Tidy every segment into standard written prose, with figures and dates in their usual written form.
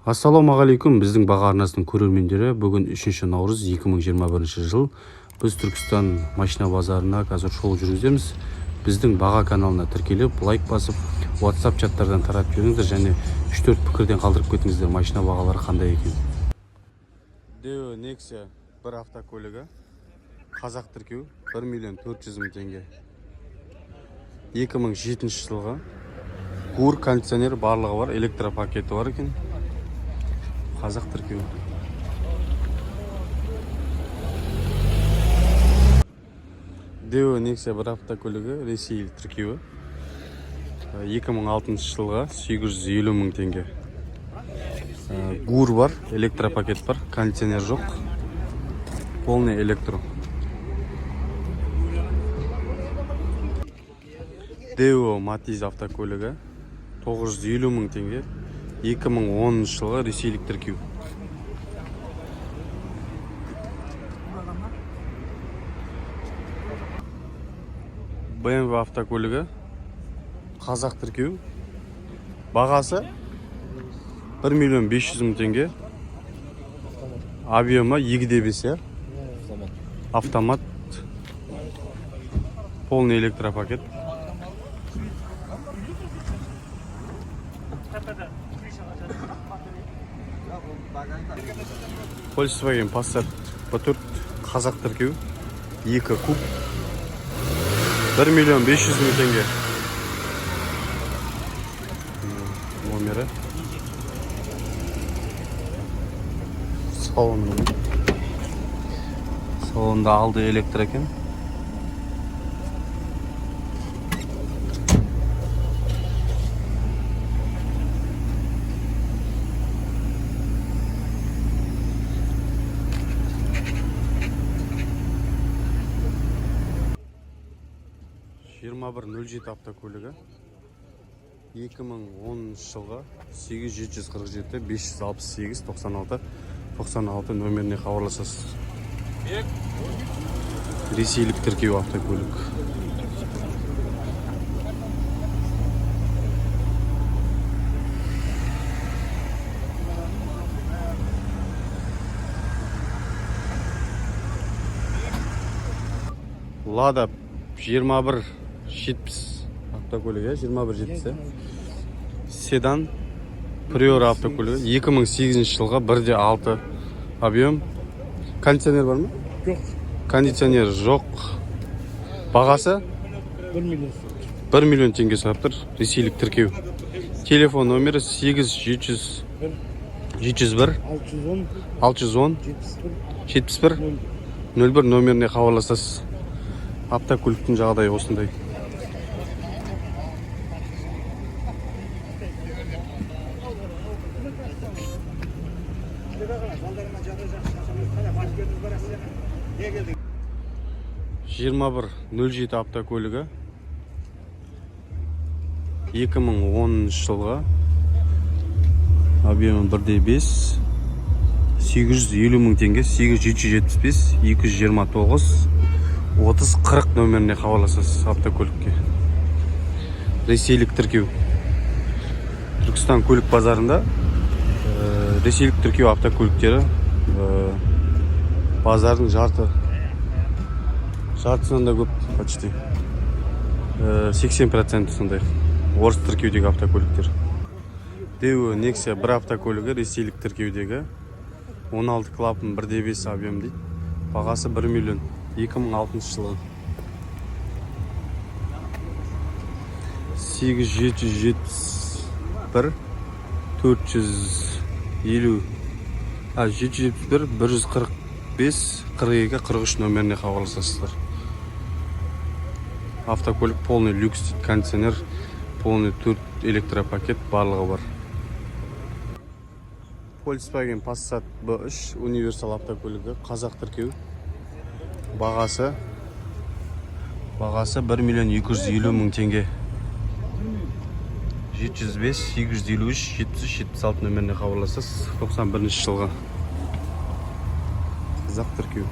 Ассалаумағалейкум, біздің баға арнасының көрермендері. Бүгін 3 наурыз 2021 жыл. Біз Түркістан машина базарына қазір шолу жүргіземіз. Біздің баға каналына тіркеліп, лайк басып, WhatsApp чаттардан таратып жіберіңіздер және 3-4 пікірден қалдырып кетіңіздер, машина бағалары қандай екен. Daewoo Nexia бір автокөлігі, қазақ тіркеу, 1 миллион 400 мың теңге. 2007 жылғы. ГУР, кондиционер барлығы бар, электропакеті бар екен. Қазақ тіркеу. Daewoo Nexia бір автокөлігі, Ресей тіркеуі. 2006 жылғы, 850 мың теңге. ГУР бар, электропакет бар, кондиционер жоқ. Полный электро. Daewoo Matiz автокөлігі, 950 мың теңге, 2010 жылғы, ресейлік тіркеу. BMW автокөлігі, қазақ тіркеу, бағасы 1 миллион 500 мың теңге, объемы 2,5, иә, автомат, полный электропакет. Volkswagen Passat B4, қазақ тіркеу, 2 куб, 1 миллион 500 мың теңге. Номері. Салоны. Салонда алды электр екен. 2107 автокөлігі, 2010 жылғы, 8747 568 96 96 нөміріне хабарласасыз. Ресейлік тіркеу автокөлік. Лада 2170 автокөлігі, иә, 2170, иә, седан, Приора автокөлігі, 2008 жылғы, 1,6 объем. Кондиционер бар ма? Жоқ. Кондиционер жоқ. Бағасы? 1 миллион. 1 миллион теңге сұрап тұр. Ресейлік тіркеу. Телефон номері 8 700 701 610 610 71 71 01 номеріне хабарласасыз. Автокөліктің жағдайы осындай. 2107 автокөлігі, 2010 жылғы, объемы 1,5, 850 мың теңге. 8775 229 30 40 нөміріне хабарласасыз автокөлікке. Ресейлік тіркеу. Түркістан көлік базарында ресейлік тіркеу автокөліктері базардың жартысынан да көп, почти 80% сондай орыс тіркеудегі автокөліктер. Daewoo Nexia бір автокөлігі, ресейлік тіркеудегі, 16 клапан, 1,5 объем дейді. Бағасы 1 миллион, 2006 жылғы. 8771 450, а, 771 145 42 43 нөміріне хабарласасыздар. Автокөлік полный люкс дейді, кондиционер, полный төрт электропакет, барлығы бар. Volkswagen Passat B3 универсал автокөлігі, қазақ тіркеу. Бағасы 1 миллион 250 мың теңге. 705 853 73 76 нөміріне хабарласасыз. 91 жылғы. Қазақ тіркеу.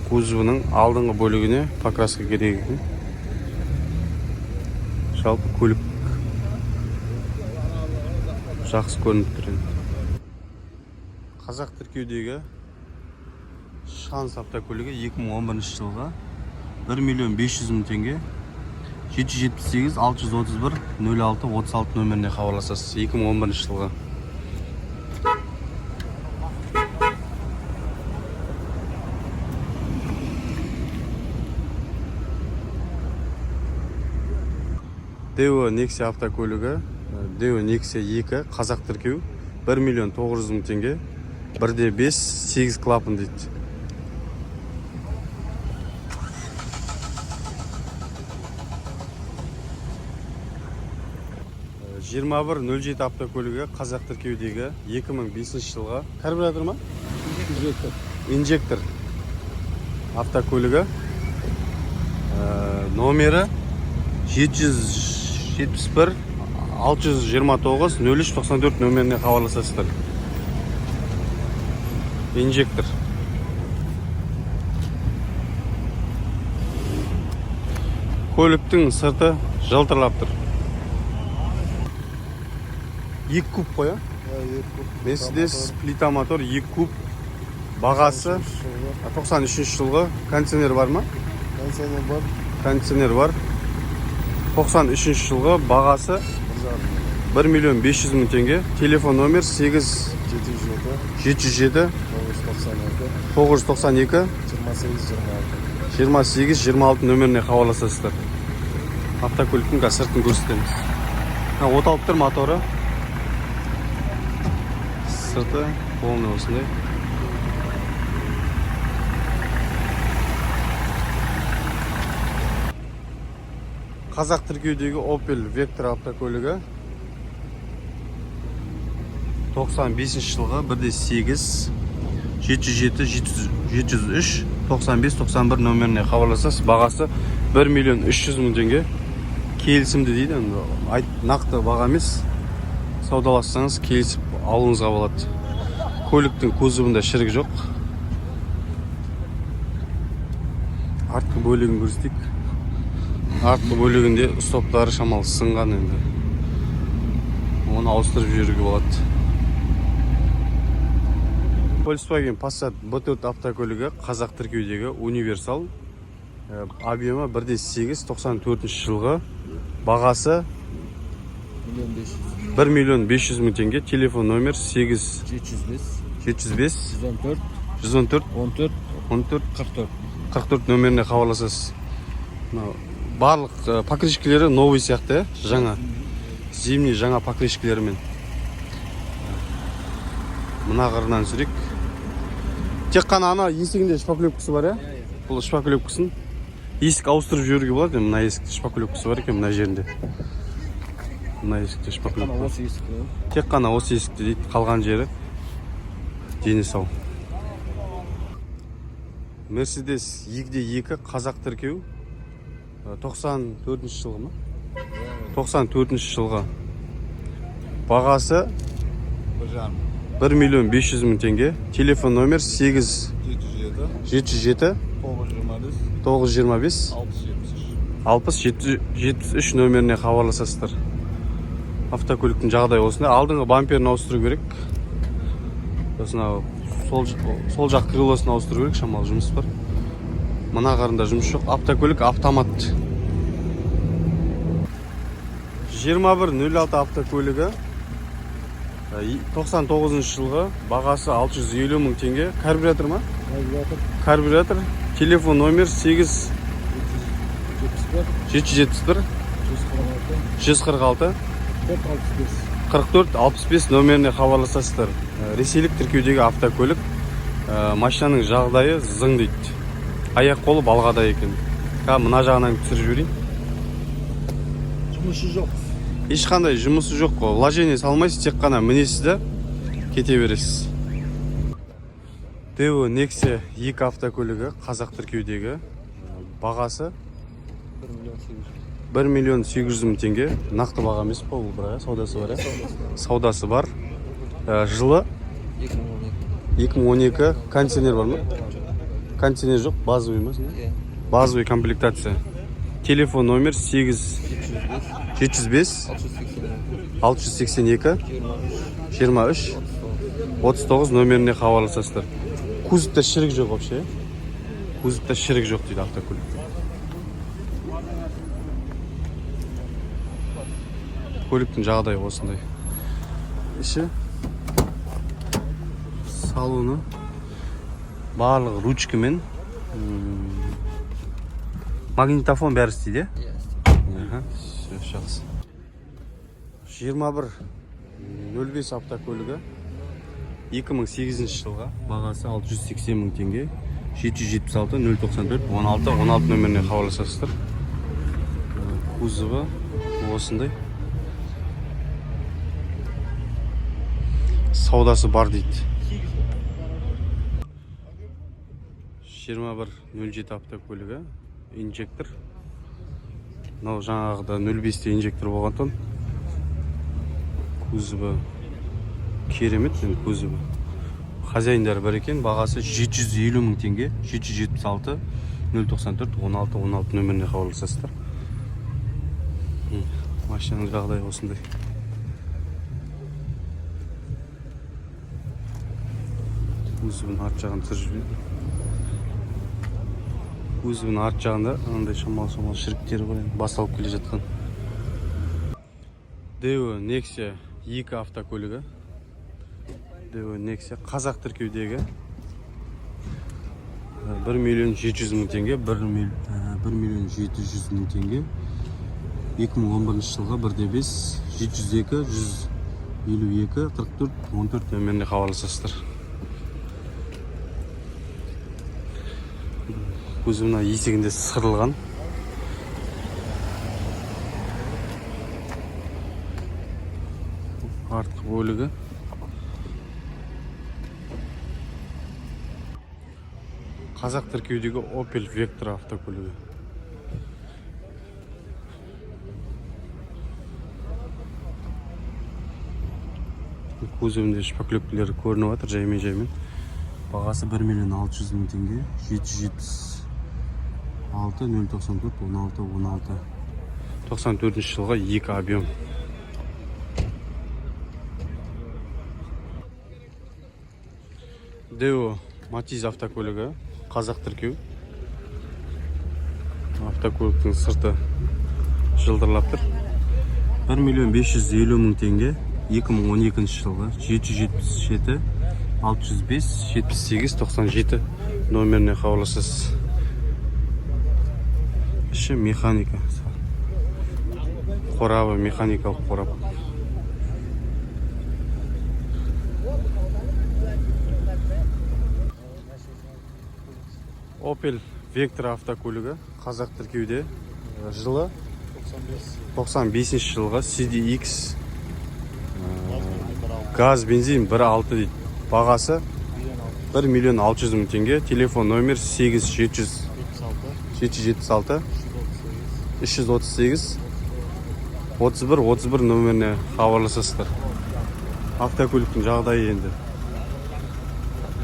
Кузовының алдыңғы бөлігіне покраска керек екен. Жалпы көлік жақсы көрініп тұр енді. Қазақ тіркеудегі Шанс автокөлігі, 2011 жылғы, 1 миллион 500 мың теңге. 778 631 06 36 нөміріне хабарласасыз. 2011 жылғы. Daewoo Nexia автокөлігі, Daewoo Nexia 2, қазақ тіркеу, 1 миллион 900 мың теңге, 1-де 5, 8 клапан дейді. 2107 автокөлігі, қазақ тіркеудегі, 2005 жылғы. Карбюратор ма? Инжектор. Инжектор автокөлігі. Номері 771 629 03 94 нөміріне хабарласасыздар. Инжектор. Көліктің сырты жылтырлап тұр. Екі куб қой, а? Мерседес плита мотор, екі куб, бағасы 93 жылғы. Кондиционер бар ма? Кондиционер бар. Кондиционер бар. 93 жылғы, бағасы 1 миллион 500 мың теңге. Телефон номер 8 707 707 992 992 28 26. 28 26 нөміріне хабарласасыздар. Автокөліктің қазір сыртын көрсетеміз. Мына от алып тұр моторы. Сырты полный осындай. Қазақ тіркеудегі Opel Vectra автокөлігі, 95 жылғы, 1.8. 707 703 95 91 нөміріне хабарласасыз. Бағасы 1 миллион 300 мың теңге, келісімді дейді енді. Айт, нақты баға емес, саудалассаңыз, келісіп алуыңызға болады. Көліктің кузовында шірік жоқ. Артқы бөлігін көрсетейік. Артқы бөлігінде стоптары шамалы сынған енді, оны ауыстырып жіберуге болады. Volkswagen Passat B4 автокөлігі, қазақ тіркеудегі, универсал. Объемы 1.8, 94 жылғы, бағасы Миллион 500. 1 миллион 500 мың теңге. Телефон номер 8 705 705 114 114 14 14 44. 44 нөміріне хабарласасыз. Мынау барлық покрышкілері новый сияқты, иә? Жаңа, зимний жаңа покрышкілерімен. Мына қырынан түсірейік. Тек қана ана есігінде шпаклевкасы бар, иә? Бұл шпаклевкасын есік ауыстырып жіберуге болады енді. Мына есікте шпаклевкасы бар екен, мына жерінде, мына есікте шпаклевка бар. Осы есік. Тек қана осы есікте дейді, қалған жері дені сау. Мерседес 2-де 2, қазақ тіркеу, 94 жылғы ма? 94 жылғы, бағасы 1 миллион 500 мың теңге. Телефон номер 8 707 707 925 925 60 73. 60 73 нөміріне хабарласасыздар. Автокөліктің жағдайы осындай. Алдыңғы бамперін ауыстыру керек, сосын ау сол жақ крылосын ауыстыру керек, шамалы жұмыс бар. Мына қарында жұмыс жоқ. Автокөлік автомат. 2106 автокөлігі, 99 жылғы, бағасы 650 мың теңге. Карбюратор ма? Карбюратор. Карбюратор. Телефон номер 8 771 771 146 146 465. 44 65 нөміріне хабарласасыздар. Ресейлік тіркеудегі автокөлік. Машинаның жағдайы зың дейді, аяқ қолы балғадай екен. Қа, мына жағынан түсіріп жіберейін. Жұмысы жоқ. Ешқандай жұмысы жоқ қой, вложение салмайсыз, тек қана мінесіз да кете бересіз. Daewoo Nexia 2 автокөлігі, қазақ тіркеудегі. Бағасы 1 миллион 800. 1 миллион 800 мың теңге. Нақты баға емес па бұл, бірақ, иә? Саудасы бар, иә, саудасы бар. Жылы 2012. 2012. Кондиционер бар ма? Кондиционер жоқ. Базовый ма сонда? Иә. Базовый комплектация. Телефон номер 8 705 705 682 682 23 23 39 номеріне хабарласасыздар. Кузовта шірік жоқ вообще. Кузовта шірік жоқ дейді автокөлікте. Көліктің жағдайы осындай. Іші, салоны барлығы ручкамен, магнитофон бәрі істейді, иә? Иә, істейді. Аха, всё, жақсы. 21.05 автокөлігі 2008 жылға, бағасы 680 мың теңге. 776 094 16 16 нөміріне хабарласасыздар. Кузовы осындай. Саудасы бар дейді. 21.07 автокөлігі, инжектор. Мынау жаңағыда 0.5-те инжектор болған тұн. Кузовы керемет енді, кузовы. Хозяиндары бар екен, бағасы 750 мың теңге. 776 094 16 16 нөміріне хабарласасыздар. Машинаның жағдайы осындай. Кузовының арт жағын түсіріп жіберді. Кузовының арт жағында андай шамалы шамалы шіріктері бар енді, басталып келе жатқан. Daewoo Nexia 2 автокөлігі. Daewoo Nexia қазақ тіркеудегі. 1 миллион 700 мың теңге, 1 миллион 700 мың теңге. 2011 жылғы 1.5, 702 152 44 14 нөміріне хабарласасыздар. Кузовына есігінде сырылған. Артқы бөлігі. Қазақ тіркеудегі Opel Vectra автокөлігі. Кузовында шпаклевкілері көрініп жатыр жаймен жаймен. Бағасы 1 миллион 600 мың теңге. 776 094 16 16. 94 жылғы, 2 объем. Daewoo Matiz автокөлігі, қазақ тіркеу. Автокөліктің сырты жылтырлап тұр. 1 миллион 550 мың теңге, 2012 жылғы. 777 605 78 97 номеріне хабарласасыз. Іші механика. Қорабы механикалық қорап. Opel Vectra автокөлігі, қазақ тіркеуде. Жылы 95 жылғы, CDX, газ бензин 1.6 дейді. Бағасы 1 миллион 600 мың теңге. Телефон номер 8 700 776 338 31 31 нөміріне хабарласасыздар. Автокөліктің жағдайы енді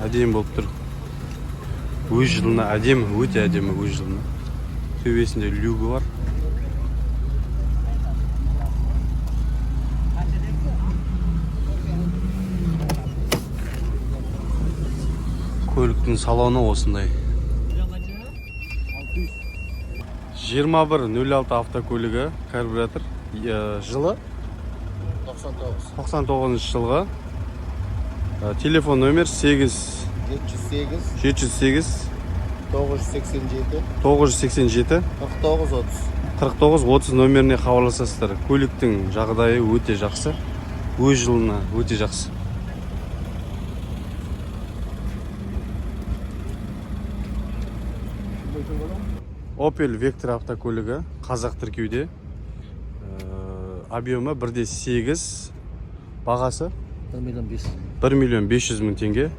әдемі болып тұр. Өз жылына әдемі, өте әдемі өз жылына. Төбесінде люгі бар. Көліктің салоны осындай. 21.06 автокөлігі, карбюратор. Жылы 99. 99 жылғы. Телефон номер 8 708 708 987 987 49 30. 49 30 нөміріне хабарласасыздар. Көліктің жағдайы өте жақсы. Өз жылына өте жақсы. Opel Vectra автокөлігі, қазақ тіркеуде. Объемы 1.8, бағасы 1 миллион 5. 1 миллион 500 мың теңге.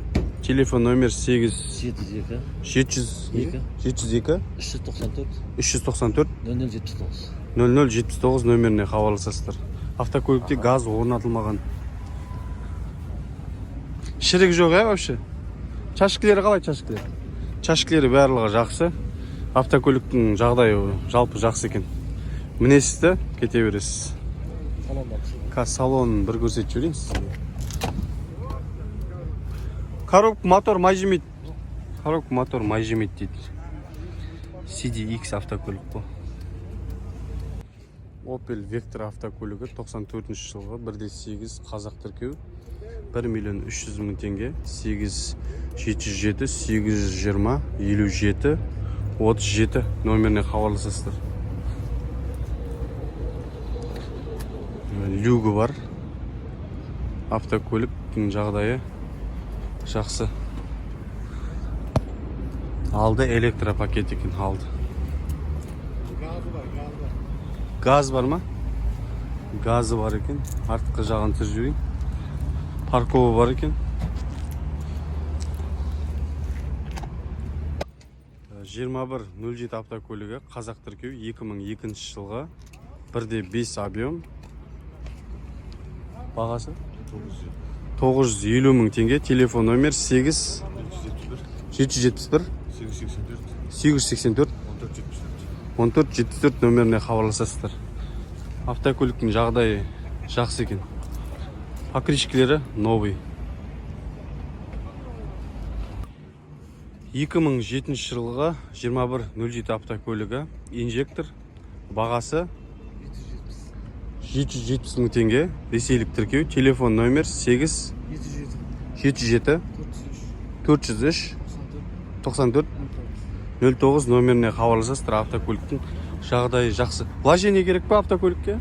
Телефон номер 8 702 702 702 394 394 0079. 0079 нөміріне хабарласасыздар. Автокөлікте газ орнатылмаған. Шірік жоқ, ә, вообще? Чашкілері қалай, чашкілері? Чашкілері барлығы жақсы. Автокөліктің жағдайы жалпы жақсы екен. Мінесіз де кете бересіз. Салонда. Қазір салонын бір көрсетіп жіберейін сізге. Коробка, мотор май жемейді. Коробка, мотор май жемейді дейді. CDX автокөлік қой. Opel Vectra автокөлігі, 94 жылғы, 1.8, қазақ тіркеу, 1 миллион 300 мың теңге. 8 707 820 57 37 номеріне хабарласасыздар. Люгі бар. Автокөліктің жағдайы жақсы. Алды электропакет екен, алды. Газы бар, газы бар. Газ бар ма? Газы бар екен. Артқы жағын түсіріп жіберейін. Парковы бар екен. 21.07 автокөлігі, қазақ тіркеу, 2002 жылғы, 1.5 объем. Бағасы 950 мың теңге. Телефон номер 8 771 884 14 74 номеріне хабарласасыздар. Автокөліктің жағдайы жақсы екен. Покрышкілері новый. 2007 жылғы, 21.07 автокөлігі, инжектор. Бағасы 770 мың теңге, ресейлік тіркеу. Телефон номер 8 707 403 94 09 номеріне хабарласасыздар. Автокөліктің жағдайы жақсы. Вложение керек па автокөлікке?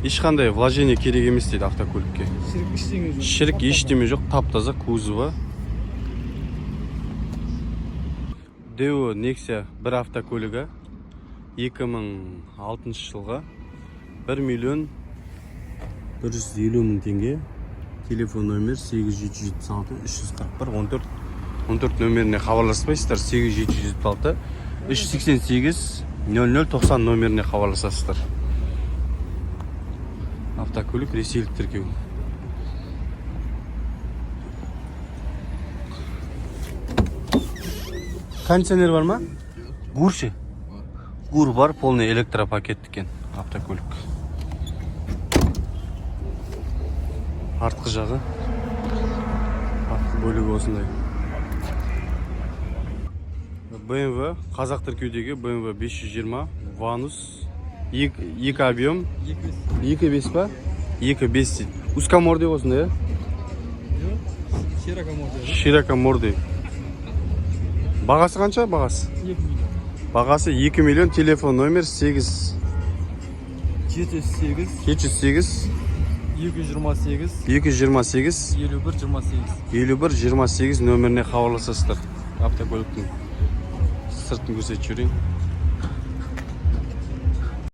Ешқандай вложение керек емес дейді автокөлікке. Шірік ештеңе жоқ. Шірік ештеме жоқ, тап таза кузовы. Daewoo Nexia бір автокөлігі, 2006 жылғы, 1 миллион 150 мың теңге. Телефон номер 8776 341 14 14 номеріне хабарласпайсыздар. 8776 388 00 90 номеріне хабарласасыздар. Автокөлік ресейлік тіркеу. Кондиционер бар ма? Гур ше? Гур бар, полный электропакет екен автокөлік. Артқы жағы, артқы бөлігі осындай. BMW, қазақ тіркеудегі BMW 520 Ванус, екі объем, 2.5 па? 2.5 дейді. Узкомордый осындай, иә? Широкомордый. Широкомордый. Бағасы қанша, бағасы? 2 миллион. Бағасы 2 миллион, телефон номер 8 708 708 228 228 51 28. 51 28 нөміріне хабарласасыздар. Автокөліктің сыртын көрсетіп жіберейін.